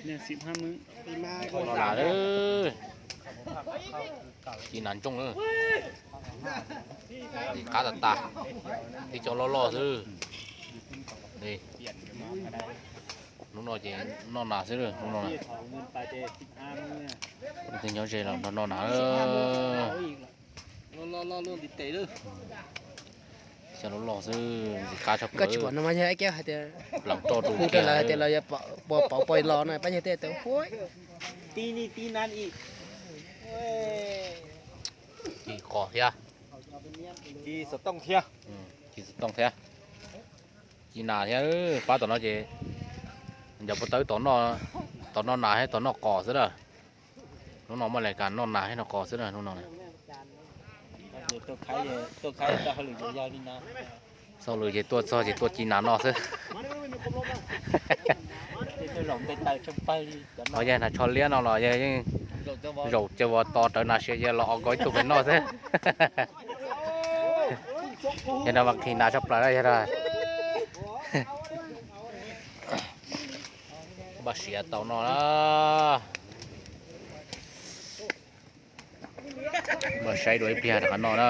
Noj nas, ci nas ntsooj lawm. Qab tas tas, tib co loj loj xwb. Hnub no ces noj nas xwb, hnub no. Tej nyob ze los nrog noj nas. Cov loj loj xwb, ntxim qab tshaj plaws. Koj tsis pom no mas yog ib co hais tias pleev roj rau kiag lawv hais tias lawv yuav pov pauv los no pab yog tej tau huab. Ci qos thiab, ci xov tooj thiab, ci nas thiab. Pab tom no ces ncaws puas tawb tos noj nas thiab tos noj qos xwb lawm. Hnub no muaj li cas noj nas thiab noj qos xwb na hnub no. Xauj lwm ces tuaj txog ces tuaj ci nas noj xwb. Yog nas tsho liab no los yog yeej zaum caw vos tos rawv nas siav ces los o nkaus ib tug pem noj xwb. Yog no mas qhis nas tshaj plaws yog. Npaj siav tau noj na. Npaj saib dua ib pliag rov qab noj na.